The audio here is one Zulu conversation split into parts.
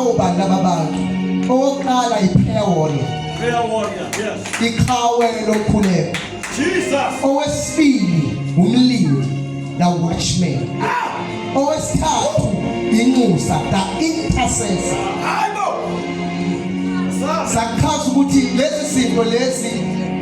Bawobani laba bantu? Owokuqala i-prayer warrior. Prayer warrior, yes. Iqhawe lomkhuleko. Jesus. Owesibili umlindi, the watchman. Owesithathu inxusa, the intercessor. Hayibo. Sachaza ukuthi lezi zinto lezi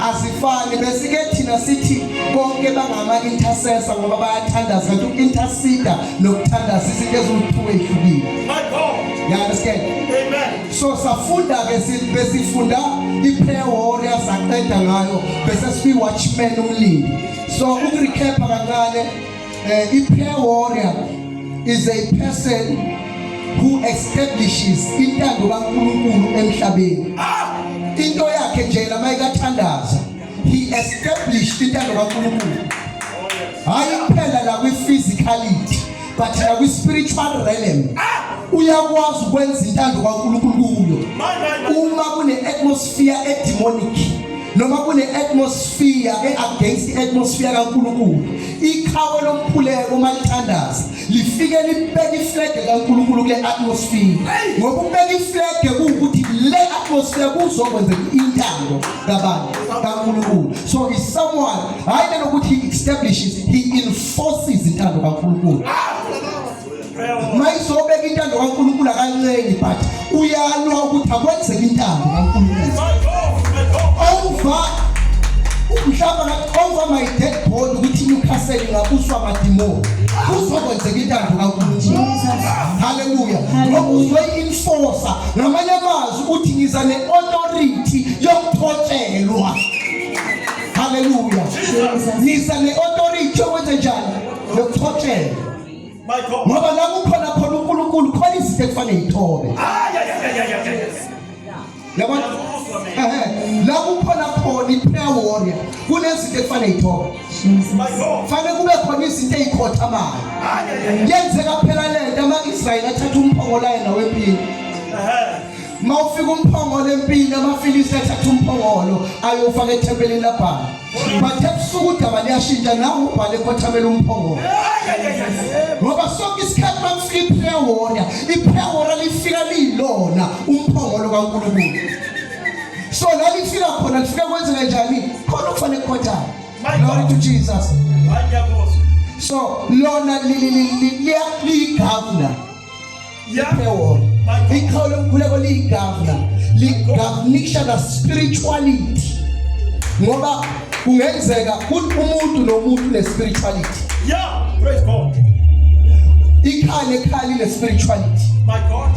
azifani, besike thina sithi bonke bangama intercessor ngoba bayathandaza, kanti uku-intercede nokuthandaza izinto eziwu-two ezihlukile. My God. You understand? Amen. So safunda ke, besifunda i-prayer warrior, saqeda ngayo, bese siyi-watchman, umlindi. So ukurecap kancane, i-prayer warrior is a person who establishes intando kaNkulunkulu emhlabeni. Into yakhe nje la mayikathandaza, he established intando kaNkulunkulu, hayi kuphela la kwi-physicality but la kwi-spiritual realm. Uyakwazi ukwenza intando kaNkulunkulu kuyo. My, my, my. Uma kune-atmosphere edemonic noma kune-atmosphere e-against i-atmosphere kaNkulunkulu, iqhawe lomkhuleko uma lithandaza lifike libeke iflag kaNkulunkulu kule atmosphere, ngoba ukubeka iflag kuwukuthi le atmosphere kuzokwenzeka intando kabani? KaNkulunkulu. So is someone, hayi lokuthi he establishes, he enforces intando kaNkulunkulu. Prayer warrior. Mayizobeka intando kaNkulunkulu akancengi, but uyalwa ukuthi akwenzeke intando kaNkulunkulu. My God. My God. Over mhlawumbe over my dead body ukuthi Newcastle ingabuswa amadimoni, kuzokwenzeka intando kaNkulunkulu. Haleluya! Ngoba uzoyi-enforcer. Ngamanye amazwi uthi ngiza ne-authority yokuthotshelwa. Haleluya! Ngiza ne-authority yokwenze njani? Yokuthotshelwa. My God. Ngoba la kukhona khona uNkulunkulu, khona izinto ekufanele yithobe. Ay, ay, ay, ay, ay, ay, ay. Yabona, ehe, la kukhona khona i-prayer warrior kunezinto ekufanele yithobe. My God. Fanele kube khona izinto ey'khothamayo. Ay, ay, ay. Yenzeka phela lento, ama-Israyeli athatha umphongolo ayena wempini. Uma ufika umphongolo empini, amaFilisti athatha umphongolo ayofaka ethempelini laBhali, but ebusuku udaba liyashintsha, nawe uBhali ekhothamela umphongolo. Ay, ay, ay, ay. Ngoba sonke isikhathi makufika i-prayer warrior, i-prayer warrior lifika liyilona umphongolo kaNkulunkulu. So la lifika khona, lifika kwenzeke njani khona? Kufanele kukhothane. Glory to Jesus. Hayi, ngiyakuzwa. So lona liyi-governor. Prayer warrior, iqhawe lomkhuleko liyi-governor, ligovernisha the spirituality, ngoba kungenzeka umuntu nomuntu une-spirituality. Yeah. Praise God. Ikhaya nekhaya line-spirituality. My God.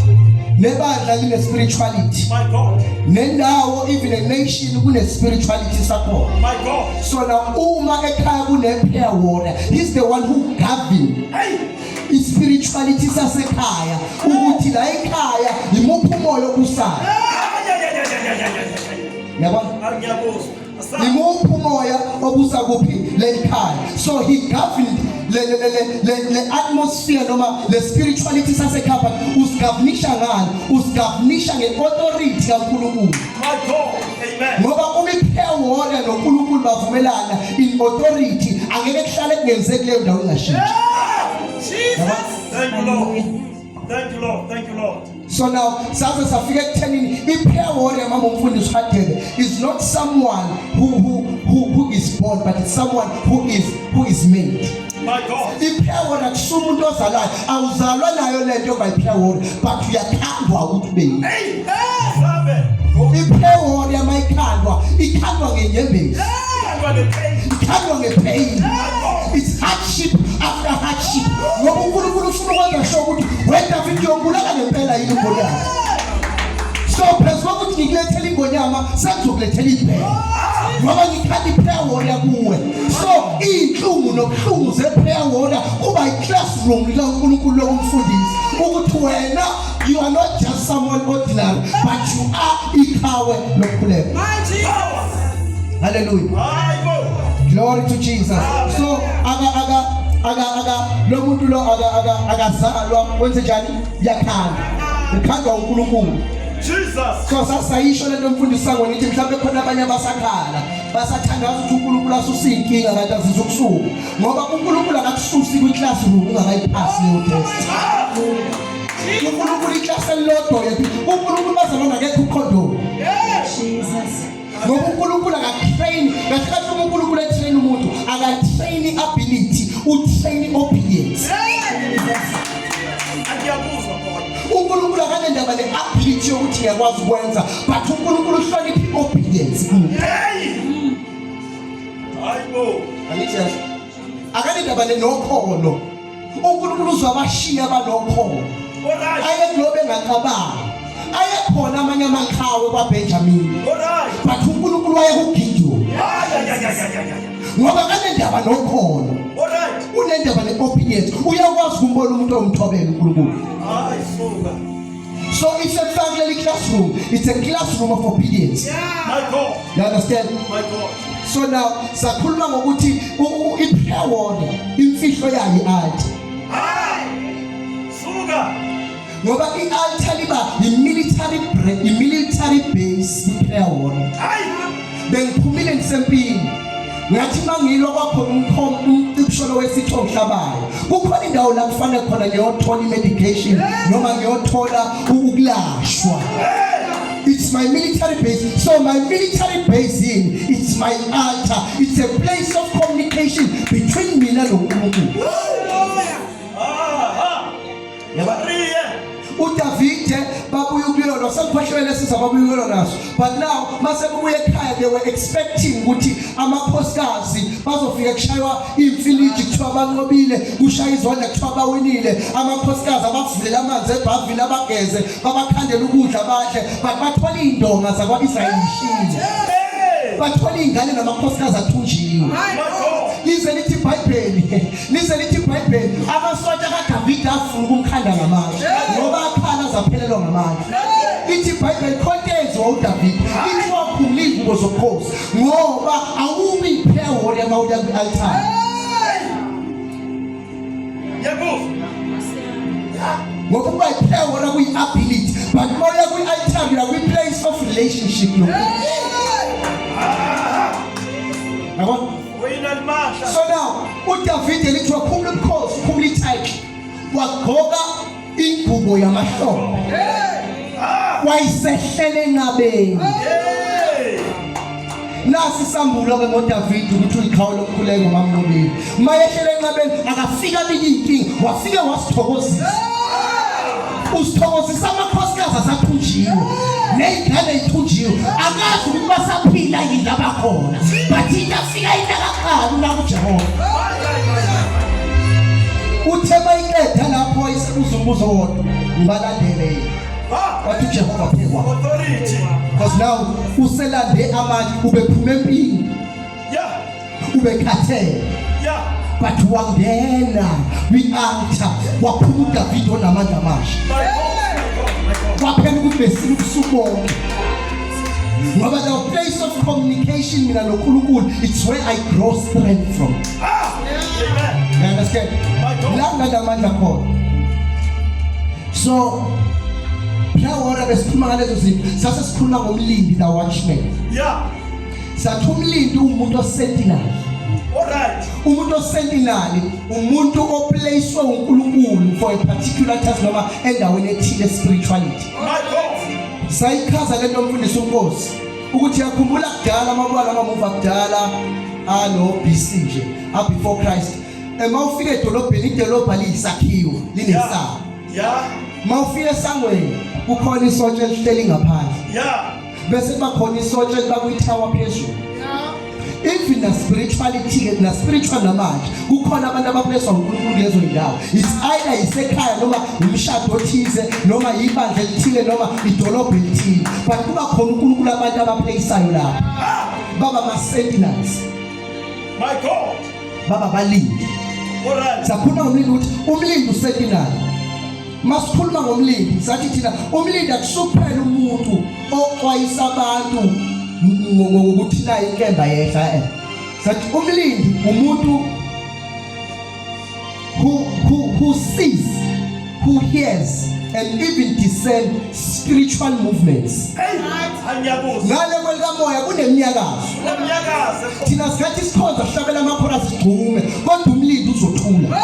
Nebandla line-spirituality. My God. Nendawo, even a nation, kune-spirituality sakhona. My God. So now uma ekhaya kune-prayer warrior, he's the one who govern Hey. i-spirituality sasekhaya, ukuthi la ekhaya imuphi umoya obusayo. Ay, ay, ay, ay, ay, ay, ay, ay. Yabona? Ay, ngiyakuzwa. Asa. Imuphi umoya obusa kuphi leli khaya? So he governed le atmosphere noma le spirituality sasekhaya, but usigovernisha ngani? Usigovernisha nge-authority kaNkulunkulu. My God. Amen. Ngoba uma i-prayer warrior noNkulunkulu bavumelana in authority, angeke kuhlale kungenzeki leyo ndawo ingashintshi. Jesus. Thank you, Lord. Thank you, Lord. Thank you, Lord. So now saze safika ekuthenini i-prayer warrior, mama umfundisi Hadebe, is not someone who is born, but it's someone who is made. My God. I-prayer warrior kusuka umuntu ozalwayo, awuzalwa nayo lento yokuba i-prayer warrior, but uyakhandwa ukuthi ube yiyo. Hey. Amen. I-prayer warrior mayikhandwa, ikhandwa ngenyembezi. Khandwa ngepain. Ikhandwa ngepain. It's hardship after hardship, ngoba uNkulunkulu ufuna ukwenza sure ukuthi wena David uyobulala ngempela yini uGoliath. So phezu kokuthi ngikulethela ingonyama, sengizokulethela ibhele, ngoba ngikhanda i-prayer warrior kuwe. So iy'nhlungu nobuhlungu ze-prayer warrior kuba i-classroom likaNkulunkulu lokumfundisa ukuthi wena you are not just someone ordinary, but you are iqhawe lokukhuleka. Hallelujah. Hayibo. Glory to Jesus. So aka lo muntu lo aka akazalwa, wenze njani? Yakhandwa, ukhandwa uNkulunkulu. Jesus. So sasayisho lento, mfundisi sango, ngithi mhlawumbe khona abanye abasakhala, basathandaza ukuthi uNkulunkulu asuse inkinga, kanti azizokusuka, ngoba uNkulunkulu akakususi kwi-classroom ungakayiphasi leyo test. uNkulunkulu iklasi elilodwa yethu. uNkulunkulu bazalwana akekho ukhondoni. Jesus. Ngoba uNkulunkulu akatrain, kahle kahle uma uNkulunkulu etrain umuntu, akatrain ability, utrain obedience. Angiyakuzwa khona. uNkulunkulu akanendaba ne-ability yokuthi ngiyakwazi ukwenza, but uNkulunkulu uhlonipha i-obedience kumuntu. Hey! Hayibo. Angithi yazi? Akanendaba nenokholo. uNkulunkulu uzwabashiya abanokholo. All right. Aye kulobe engacabangi. Ayekhona amanye amaqhawe kwaBenjamin. All right. But uNkulunkulu waye kuGideon. Ay ay ay ay ay ay. Ngoba kanendaba nokholo. All right. Unendaba ne-obedience. Uyakwazi ukumbona umuntu omthobela uNkulunkulu. Hayi suka. So it's a family classroom. It's a classroom of obedience. My God. You understand? My God. So now sakhuluma ngokuthi i-prayer warrior imfihlo yayo i-altar. Hayi. Suka. Ngoba i-altar liba i-military i-military base i-prayer warrior. Hayi. Bengiphumile ngisempini. Ngathi mangilwa kwakhona umcibisholo wesitho ngihlabayo. Kukhona indawo la kufanele khona ngiyothola i-medication noma ngiyothola ukulashwa. It's my military base. So my military base in, it's my altar. It's a place of communication between mina noNkulunkulu. Aha. Yaba Riye. uDavide babuya ukuyolwa sengikhohlwe lesi sababuya ukuyolwa naso. But now mase kubuye ekhaya they were expecting ukuthi amakhosikazi bazofika kushaywa imfiliji kuthiwa banqobile, kushaya izandla kuthiwa bawinile. Amakhosikazi abavulela amanzi ebhavini abageze, babakhandela ukudla badle, but bathola indonga zakwa-Israyeli ishile. Hey. Bathola iy'ngane namakhosikazi athunjiwe. My God. Lize lithi iBhayibheli, lize lithi iBhayibheli, amasotsha kaDavide afuna ukumkhanda ngamandla ngoba akhala zaphelelwa ngamandla. Lithi iBhayibheli khonto eyenziwa uDavide, lithi wakhumula iy'ngubo zobukhosi ngoba awubi i-prayer warrior uma uya kwi-altar. Ngiyakuzwa. Ngoba ukuba i-prayer warrior kuyi-ability, but uma uya kwi-altar uya kwi-place of relationship noNkulunkulu. Yabona? Wena limahla. So now uDavide lithi wakhumula ubukhosi, ukhumula ititle, wagqoka ingubo yamahlombe, wayisehlele enqabeni. Hey. Nasi isambulo ke ngoDavide ukuthi uyiqhawe lomkhuleko mamnobile. Mayehlele enqabeni akafika abike inkinga, wafike wasithokozisa. Usithokozisa amakhosikazi asathunjiwe ney'ngane y'thunjiwe, akazi ukuthi basaphila yini labakhona, but into afika inakaqala una kuJehova. Uthe mayiqeda lapho wayesebuza umbuzo wodwa, ngibalandele yini? Ha. Wathi uJehova phekwa. Authority. Because now uselande amandla, ubephuma empini, ubekhathele, but wangena kwi-altar waphuma uDavide onamandla amasha. My God. My God. My God. Kwaphela ukuthi besile ubusuku bonke. Ngoba the place of communication mina noNkulunkulu, it's where I grow strength from. Ah. Amen. You understand? My God. La nginamandla khona. So prayer warrior besikhuluma ngalezo zinto, sase sikhuluma ngomlindi, the watchman. Sathi umlindi umuntu osentinel. All right. Umuntu osentinel umuntu oplacewe uNkulunkulu for a particular task noma endaweni ethile spirituality. My God. Sayichaza lento mfundisi uNkosi ukuthi yakhumbula kudala amabala amamuva kudala ano BC nje, a before Christ. Ema ufika edolobheni, idolobha liyisakhiwo linesango. Mawufika esangweni kukhona isotsha elihleli ngaphandle. Bese kuba khona isotsha eliba kwithawa phezulu. Even na spirituality ke, na spiritual namanje kukhona abantu abablesswa uNkulunkulu kulezo ndawo. It's either isekhaya noma umshado othize noma ibandla elithile noma idolobha elithile, but kuba khona uNkulunkulu abantu abaplaceayo lapho, baba ama sentinels. My God. Baba balindi. All right. Sakhuluma ngomlindi ukuthi umlindi usentinel. Masikhuluma ngomlindi sathi thina umlindi akusukuphela umuntu oxwayisa abantu ngokuthi nayi inkemba yehla Sathi umlindi umuntu who sees, who hears and even discern spiritual movements. Hey. Angiyakuzwa. Ngale kwelikamoya kunemnyakazo. Kunemnyakazo. Thina sikhathi isikhonza sihlabela amakhora sigxume, kodwa umlindi uzothula.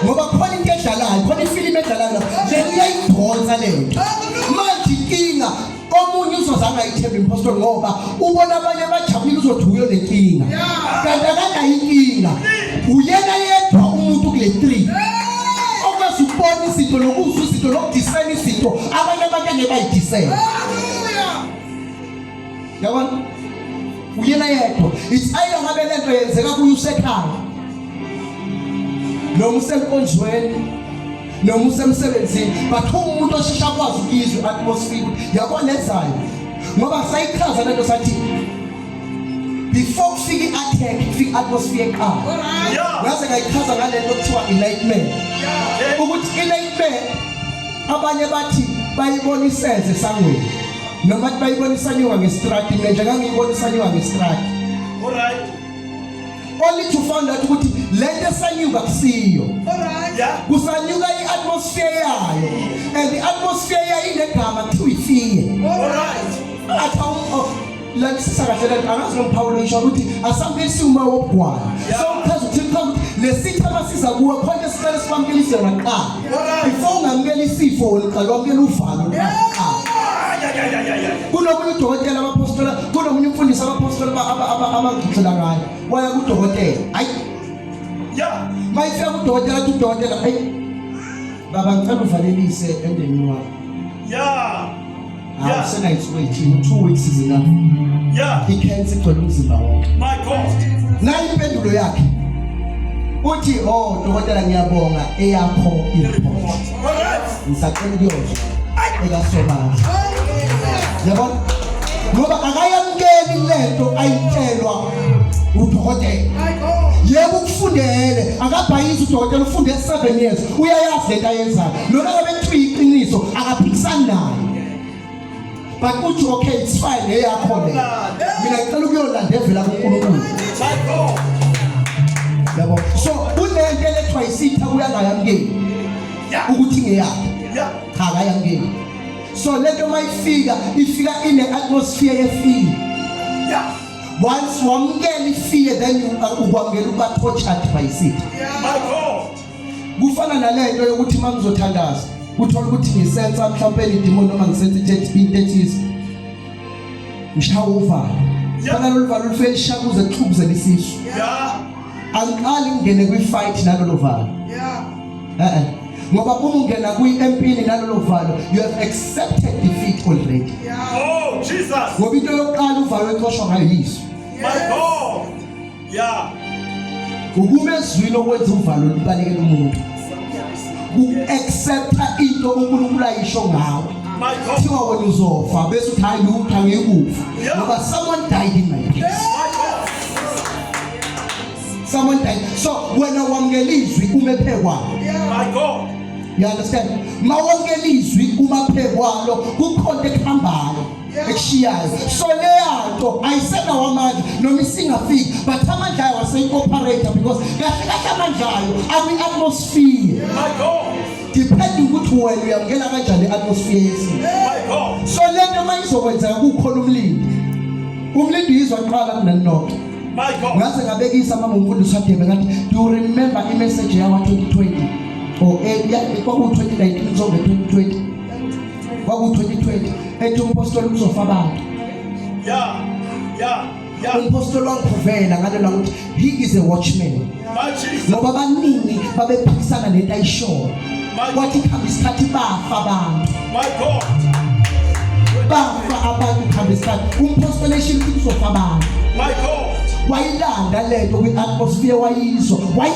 Ngoba khona into edlalayo, khona ifilimu edlalayo lapho. Lena uyayidonsa. Iyayidonsa lento. Manje inkinga, omunye uzoze angayithembi impostoli ngoba ubona abanye bajabulile, uzothi uyo nenkinga, kanti akanayo inkinga. Uyena yedwa umuntu kule three okwazi ukubona izinto nokuzwa izinto nokudiscern izinto abanye abantu angeke bayidiscern. Yabona, uyena yedwa. It's either ngabe lento yenzeka kuye usekhaya noma usenkonzweni noma usemsebenzini, but umuntu oshesha akwazi ukuyizwa i-atmosphere, yabona, ezayo, ngoba sayichaza lento sathi before kufika i-attack, kufika i-atmosphere eqala. Ngaze ngayichaza ngalento kuthiwa i-nightmare, ukuthi i-nightmare abanye bathi bayibona iseze esangweni noma bathi bayibona isanyuka ngestrati. Mina nje ngangiyibona isanyuka ngestrati, only to find out ukuthi lento esanyuka kusiyo, kusanyuka i-atmosphere yayo, and i-atmosphere yayo inegama, kuthiwa i-fear. Athi oh, lalisisa kahle lento, angazi nomphawulo isho ukuthi asamkelisi umoya wobugwala. So uchaza ukuthi lesitha masiza kuwe, khona esiqale sikwamkelise yona kuqala. Before ungamukela isifo, wena uqala wamukela uvalo kuqala. Kunomunye udokotela abapostola, kunomunye umfundisi abapostola abangixoxela ngayo, waya kudokotela, hayi, mayifika kudokotela, athi udokotela, "Hayi baba, ngicela uvalelise emndenini wakho." Hawu, senayisuke ithini, 2 weeks is enough. I-cancer igcwele umzimba wonke. My God. Nayi impendulo yakhe, uthi, "Oh dokotela, ngiyabonga eyakho i-report. Ngisacela ukuyozwa ekaSomandla." Yabona, ngoba akayamukeli lento ayitshelwa udokotela. Yebo, ukufundele, akabhayisi udokotela, ufunde 7 years, uyayazi lento ayenzayo. Noma ngabe kuthiwa iqiniso, akaphikisani nayo, but uthi, "Okay, it's fine, eyakho le, mina ngicela ukuyolanda evela kuNkulunkulu." My God. Yabo, so kunento elethwa isitha kuya angayamukeli ukuthi ngeyakhe. Cha, akayamukeli. So lento mayifika, ifika ine atmosphere ye-fear. Once wamukela i-fear, then you ukwamukela ukuba tortured by isitha. My God. Kufana nalento yokuthi uma ngizothandaza, uthola ukuthi ngisensa mhlawumbe idemon noma ngisensa into ethize, ngishaya uvalo. Fana lolu valo lufike lishaya kuze kuxhukuzele isisu. Angiqali ngingene kwi-fight nalolo valo, eh ngoba uma ungena kwi-empini nalolo valo, you have accepted defeat already. Oh, Jesus. Ngoba into yokuqala uvalo ecoshwa ngayo yiso. My God. Ukuma ezwini okwenza uvalo lubalekela umuntu, ku-accepta into uNkulunkulu ayisho ngawe. My God. Kuthiwa wena uzofa, bese uthi, "Hayi lutho, angikufa, ngoba someone died in my place." My God. Someone died. So wena wamukela izwi uma phekwalo. My God. You understand? Mawamukela izwi uma phekwalo, kukhona ekuhambayo ekushiyayo. So leyanto ayisenawo amandla noma isingafiki, but amandla ayo aseyi-operate because kahle kahle amandla ayo akwi-atmosphere, My God. depending ukuthi wena uyamukela kanjani i-atmosphere yesimo. My God. So lento uma izokwenzeka, kukhona umlindi. Umlindi uyizwa kuqala kunanonke. My God. Ngaze ngabekisa mama umfundisi wadebe, ngathi, "Do you remember i-message yawa 2020 or kwaku-2019 kuzonge 2020, kwaku-2020 ethi umpostoli kuzofa abantu?" Umpostoli wangiphuvela ngalelo ukuthi he is a watchman, My Jesus. ngoba abaningi babephikisana nento ayishoyo. My Kwathi kuhamba isikhathi, bafa abantu. My God. Bafa abantu kuhamba isikhathi. Umpostoli eshilo ukuthi kuzofa abantu. My God. Wayilanda lento kwi-atmosphere, wayizwa, wayi